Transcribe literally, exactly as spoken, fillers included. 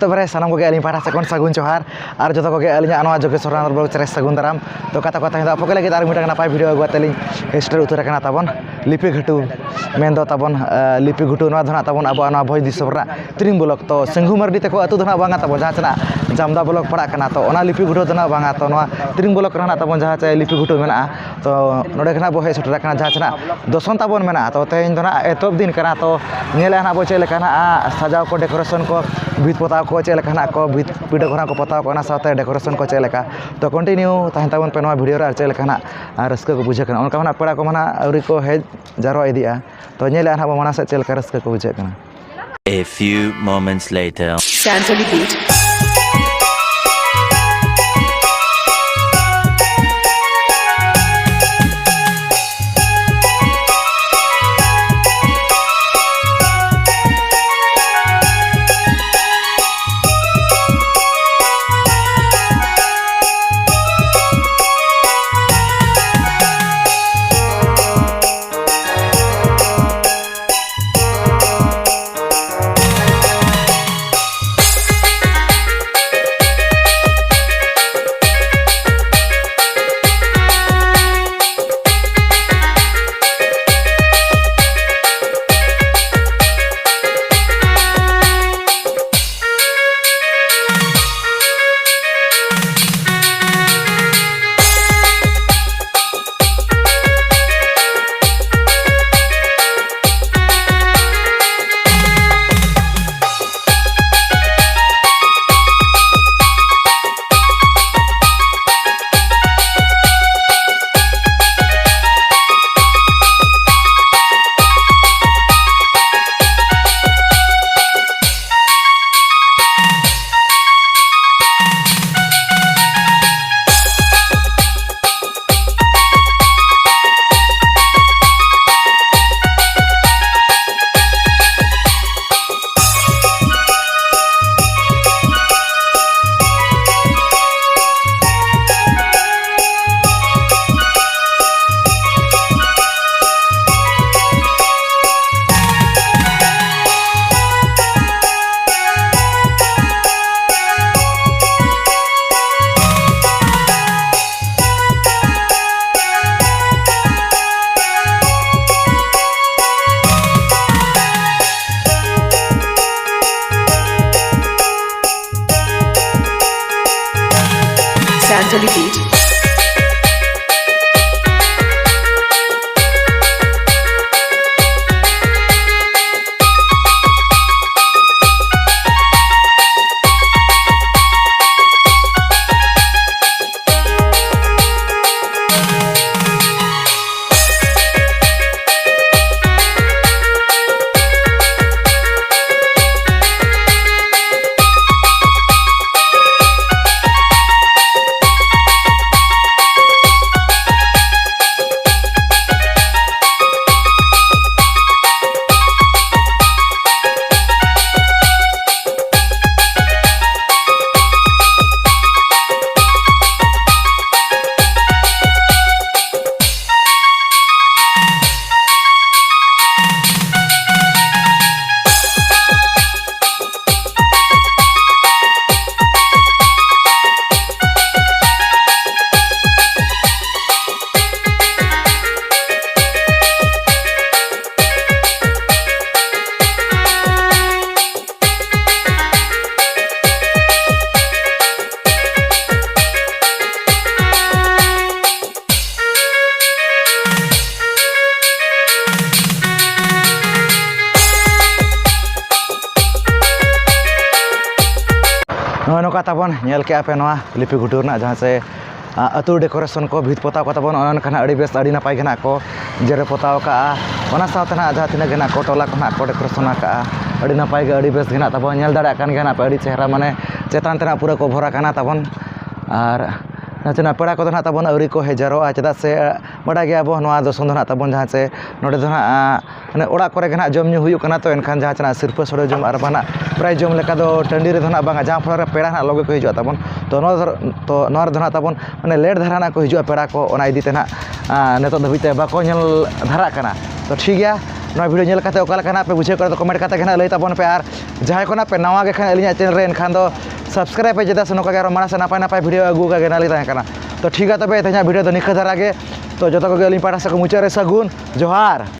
ᱛᱚᱵᱮ ᱥᱟᱱᱟᱢ ᱠᱚᱜᱮ ᱟᱹᱞᱤᱧ ᱯᱟᱦᱴᱟ ᱥᱮᱫ ᱠᱷᱚᱱ ᱥᱟᱹᱜᱩᱱ ᱡᱚᱦᱟᱨ᱾ ᱟᱨ ᱡᱚᱛᱚ ᱠᱚᱜᱮ ᱟᱹᱞᱤᱧᱟᱜ ᱱᱚᱣᱟ ᱡᱳᱜᱮᱥᱣᱚᱨ ᱨᱟᱱᱟᱨ ᱵᱞᱚᱜ ᱪᱮᱱᱮᱞ ᱥᱟᱹᱜᱩᱱ ᱫᱟᱨᱟᱢ᱾ ᱛᱚ ᱠᱟᱛᱷᱟ ᱠᱟᱛᱷᱟ ᱛᱮᱦᱮᱧ ᱫᱚ ᱟᱯᱮ ᱠᱚ ᱞᱟᱹᱜᱤᱫ ᱟᱨ ᱢᱤᱫᱴᱟᱝ ᱱᱟᱯᱟᱭ ᱵᱷᱤᱰᱤᱭᱳ ᱟᱹᱜᱩ ᱠᱟᱛᱮ ᱞᱤᱧ ᱥᱮᱴᱮᱨ ᱩᱛᱟᱹᱨ ᱟᱠᱟᱱᱟ ᱛᱟᱵᱚᱱ᱾ ᱞᱤᱯᱤ ᱜᱷᱟᱹᱴᱩ ᱢᱮᱱᱫᱚ ᱛᱟᱵᱚᱱ, ᱟᱸ, ᱞᱤᱯᱤ ᱜᱷᱩᱴᱩ, ᱱᱚᱣᱟ ᱫᱚ ᱱᱟᱜ ᱛᱟᱵᱚᱱ ᱟᱵᱚᱣᱟᱜ ᱱᱚᱣᱟ ᱵᱷᱚᱸᱡᱽ ᱫᱤᱥᱚᱢ ᱨᱮᱱᱟᱜ ᱛᱤᱨᱤᱝ ᱵᱞᱚᱠ᱾ ᱛᱚ ᱥᱤᱝᱜᱩ ᱢᱟᱨᱰᱤ ᱛᱟᱠᱚ ᱟᱹᱛᱩ ᱫᱚ ᱱᱟᱜ ᱵᱟᱝᱟ ᱛᱟᱵᱚᱱ, ᱡᱟᱦᱟᱸ ᱪᱮ ᱱᱟᱜ ᱡᱟᱢᱫᱟ ᱵᱞᱚᱠ ᱯᱟᱲᱟᱜ ᱠᱟᱱᱟ᱾ ᱛᱚ ᱚᱱᱟ ᱞᱤᱯᱤ ᱜᱷᱩᱴᱩ ᱫᱚ ᱱᱟᱜ ᱵᱟᱝᱟ, ᱛᱚ ᱱᱚᱣᱟ ᱛᱤᱨᱤᱝ ᱵᱞᱚᱠ ᱨᱮ ᱱᱟᱜ ᱛᱟᱵᱚᱱ ᱡᱟᱦᱟᱸ ᱪᱮ ᱞᱤᱯᱤ ᱜᱷᱩᱴᱩ ᱢᱮᱱᱟᱜᱼᱟ᱾ ᱛᱚ ᱱᱚᱰᱮ ᱠᱷᱚᱱᱟᱜ ᱵᱚ ᱦᱮᱡ ᱥᱮᱴᱮᱨ ᱟᱠᱟᱱᱟ, ᱡᱟᱦᱟᱸ ᱪᱮ ᱱᱟᱜ ᱫᱚᱥᱚᱱ ᱛᱟᱵᱚᱱ ᱢᱮᱱᱟᱜᱼᱟ᱾ ᱛᱚ ᱛᱮᱦᱮᱧ ᱫᱚ ᱱᱟᱜ ᱮᱛᱚᱦᱚᱵ ᱫᱤᱱ ᱠᱟᱱᱟ᱾ ᱛᱚ ᱧᱮᱞᱮᱫᱼᱟ ᱱᱟᱜ ᱵᱚ ᱪᱮᱫ ᱞᱮᱠᱟ ᱱᱟᱜ ᱥᱟᱡᱟᱣ ᱠᱚ, ᱰᱮᱠᱳᱨᱮᱥᱚᱱ ᱠᱚ, ᱵᱷᱤᱛ ᱯᱚᱛᱟᱣ ᱠᱚ ᱪᱮᱫ ᱞᱮᱠᱟ ᱱᱟᱜ ᱠᱚ, ᱵᱷᱤᱛ ᱯᱤᱸᱰᱟᱹ ᱠᱚ ᱱᱟᱜ ᱠᱚ ᱯᱚᱛᱟᱣ ᱠᱚ, ᱚᱱᱟ ᱥᱟᱶᱛᱮ ᱰᱮᱠᱳᱨᱮᱥᱚᱱ ᱠᱚ ᱪᱮᱫ ᱞᱮᱠᱟ᱾ ᱛᱚ ᱠᱚᱱᱴᱤᱱᱤᱭᱩ ᱛᱟᱦᱮᱱ ᱛᱟᱵᱚᱱ ᱯᱮ ᱱᱚᱣᱟ ᱵᱷᱤᱰᱤᱭᱳ ᱨᱮ, ᱟᱨ ᱪᱮᱫ ᱞᱮᱠᱟ ᱱᱟᱜ ᱨᱟᱹᱥᱠᱟᱹ ᱠᱚ ᱵᱩᱡᱷᱟᱹᱜ ᱠᱟᱱᱟ᱾ ᱚᱱᱠᱟ ᱢᱟ ᱱᱟᱜ ᱯᱮᱲᱟ ᱠᱚᱢᱟ ᱱᱟᱜ ᱟᱹᱣᱨᱤ ᱠᱚ ᱦᱮᱡ ᱡᱟᱨᱣᱟ ᱤᱫᱤᱜᱼᱟ᱾ ᱛᱚ ᱧᱮᱞᱮᱫᱼᱟ ᱱᱟᱜ ᱵᱚ ᱢᱟᱲᱟᱝ ᱥᱮᱫ ᱪᱮᱫ ᱞᱮᱠᱟ ᱨᱟᱹᱥᱠᱟᱹ ᱠᱚ ᱵᱩᱡᱷᱟᱹᱜ ᱠᱟᱱᱟ᱾ A few moments later. Santali Beat. ᱱᱚᱜᱼᱚᱭ ᱱᱚᱝᱠᱟ ᱛᱟᱵᱚᱱ ᱧᱮᱞ ᱠᱮᱜᱼᱟ ᱯᱮ ᱱᱚᱣᱟ ᱞᱤᱯᱤ ᱜᱷᱩᱴᱩ ᱨᱮᱱᱟᱜ ᱡᱟᱦᱟᱸ ᱪᱮ, ᱟ, ᱟᱹᱛᱩ decoration ᱠᱚ ᱵᱷᱤᱛ ᱯᱚᱛᱟᱣ ᱠᱚ ᱛᱟᱵᱚᱱ, ᱚᱱᱮ ᱚᱱᱠᱟ ᱱᱟᱜ ᱟᱹᱰᱤ ᱵᱮᱥ ᱟᱹᱰᱤ ᱱᱟᱯᱟᱭ ᱜᱮ ᱱᱟᱜ ᱠᱚ ᱡᱮᱨᱮᱲ ᱯᱚᱛᱟᱣ ᱠᱟᱜᱼᱟ᱾ ᱚᱱᱟ ᱥᱟᱶᱛᱮ ᱱᱟᱜ ᱡᱟᱦᱟᱸ ᱛᱤᱱᱟᱹᱜ ᱜᱮ ᱱᱟᱜ ᱠᱚ ᱴᱚᱞᱟ ᱠᱚ ᱱᱟᱜ ᱠᱚ decoration ᱟᱠᱟᱜᱼᱟ, ᱟᱹᱰᱤ ᱱᱟᱯᱟᱭ ᱜᱮ ᱟᱹᱰᱤ ᱵᱮᱥ ᱜᱮ ᱱᱟᱜ ᱛᱟᱵᱚᱱ ᱧᱮᱞ ᱫᱟᱲᱮᱭᱟᱜ ᱠᱟᱱ ᱜᱮᱭᱟ ᱱᱟᱜ ᱯᱮ, ᱟᱹᱰᱤ ᱪᱮᱦᱨᱟ ᱢᱟᱱᱮ ᱪᱮᱛᱟᱱ ᱛᱮ ᱱᱟᱜ ᱯᱩᱨᱟᱹ cover ᱟᱠᱟᱱᱟ ᱛᱟᱵᱚᱱ᱾ ᱟᱨ ᱱᱟᱥᱮᱱᱟᱜ ᱯᱮᱲᱟ ᱠᱚᱫᱚ ᱱᱟᱜ ᱛᱟᱵᱚᱱ ᱟᱹᱣᱨᱤ ᱠᱚ ᱦᱮᱡ ᱡᱟᱨᱚᱜᱼᱟ, ᱪᱮᱫᱟᱜ ᱥᱮ, ᱟ, ᱵᱟᱰᱟᱭ ᱜᱮᱭᱟ ᱵᱚ ᱱᱚᱣᱟ ᱫᱚᱥᱚᱱ ᱫᱚ ᱱᱟᱜ ᱛᱟᱵᱚᱱ ᱡᱟᱦᱟᱸ ᱪᱮ ᱱᱚᱰᱮ ᱫᱚ ᱱᱟᱜ, ᱟ, ᱢᱟᱱᱮ ᱚᱲᱟᱜ ᱠᱚᱨᱮ ᱜᱮ ᱱᱟᱜ ᱡᱚᱢ ᱧᱩ ᱦᱩᱭᱩᱜ ᱠᱟᱱᱟ, ᱛᱚ ᱮᱱᱠᱷᱟᱱ ᱡᱟᱦᱟᱸ ᱪᱮ ᱱᱟᱜ ᱥᱤᱨᱯᱟᱹ ᱥᱚᱲᱮ ᱡᱚᱢ ᱟᱨ ᱵᱟᱝ ᱱᱟᱜ ᱯᱨᱟᱭ ᱡᱚᱢ ᱞᱮᱠᱟ ᱫᱚ ᱴᱟᱺᱰᱤ ᱨᱮᱫᱚ ᱱᱟᱜ ᱵᱟᱝᱟ, ᱡᱟᱦᱟᱸ ᱯᱷᱚᱞᱚ ᱨᱮ ᱯᱮᱲᱟ ᱱᱟᱜ ᱞᱚᱜᱮ ᱠᱚ ᱦᱤᱡᱩᱜᱼᱟ ᱛᱟᱵᱚᱱ᱾ ᱛᱚ ᱱᱚᱣᱟ ᱫᱷᱚᱨ-, ᱛᱚ ᱱᱚᱣᱟ ᱨᱮᱫᱚ ᱱᱟᱜ ᱛᱟᱵᱚᱱ ᱢᱟᱱᱮ late ᱫᱷᱟᱨᱟ ᱱᱟᱜ ᱠᱚ ᱦᱤᱡᱩᱜᱼᱟ ᱯᱮᱲᱟ ᱠᱚ, ᱚᱱᱟ ᱤᱫᱤ ᱛᱮ ᱱᱟᱜ, ᱟ, ᱱᱤᱛᱚᱜ ᱫᱷᱟᱹᱵᱤᱡ ᱛᱮ ᱵᱟᱠᱚ ᱧᱮᱞ ᱫᱷᱟᱨᱟᱜ ᱠᱟᱱᱟ᱾ ᱛᱚ ᱴᱷᱤᱠ ᱜᱮᱭᱟ, ᱱᱚᱣᱟ video ᱧᱮᱞ ᱠᱟᱛᱮ ᱚᱠᱟ ᱞᱮᱠᱟ ᱱᱟᱜ ᱯᱮ ᱵᱩᱡᱷᱟᱹᱣ ᱠᱮᱫᱟ, comment ᱠᱟᱛᱮ ᱜᱮ ᱱᱟᱜ ᱞᱟᱹᱭ ᱛᱟᱵᱚᱱ ᱯᱮ᱾ ᱟᱨ ᱡᱟᱦᱟᱸᱭ ᱠᱚ ᱱᱟᱜ ᱯᱮ ᱱᱟᱣᱟ ᱜᱮ ᱠᱷᱟᱱ ᱟᱹᱞᱤᱧᱟᱜ channel ᱨᱮ, ᱮᱱᱠᱷᱟᱱ ᱫᱚ subscribe ᱯᱮ, ᱪᱮᱫᱟᱜ ᱥᱮ ᱱᱚᱝᱠᱟ ᱜᱮ ᱟᱨᱚ ᱢᱟᱲᱟᱝ ᱥᱮᱫ ᱱᱟᱯᱟᱭ ᱱᱟᱯᱟᱭ video ᱟᱹᱜᱩ ᱠᱟᱜᱮ ᱱᱟᱜ ᱞᱤᱧ ᱛᱟᱦᱮᱸ ᱠᱟᱱᱟ᱾ ᱛᱚ ᱴᱷᱤᱠ ᱜᱮᱭᱟ, ᱛᱚᱵᱮ ᱛᱮᱦᱮᱧᱟᱜ video ᱫᱚ ᱱᱤᱝᱠᱟᱹ ᱫᱷᱟᱨᱟ ᱜᱮ᱾ ᱛᱚ ᱡᱚᱛᱚ ᱠᱚᱜᱮ ᱟᱹᱞᱤᱧ ᱯᱟᱦᱴᱟ ᱥᱮᱫ ᱠᱷᱚᱱ ᱢᱩᱪᱟᱹᱫ ᱨᱮ ᱥᱟᱹᱜᱩᱱ ᱡᱚᱦᱟᱨ᱾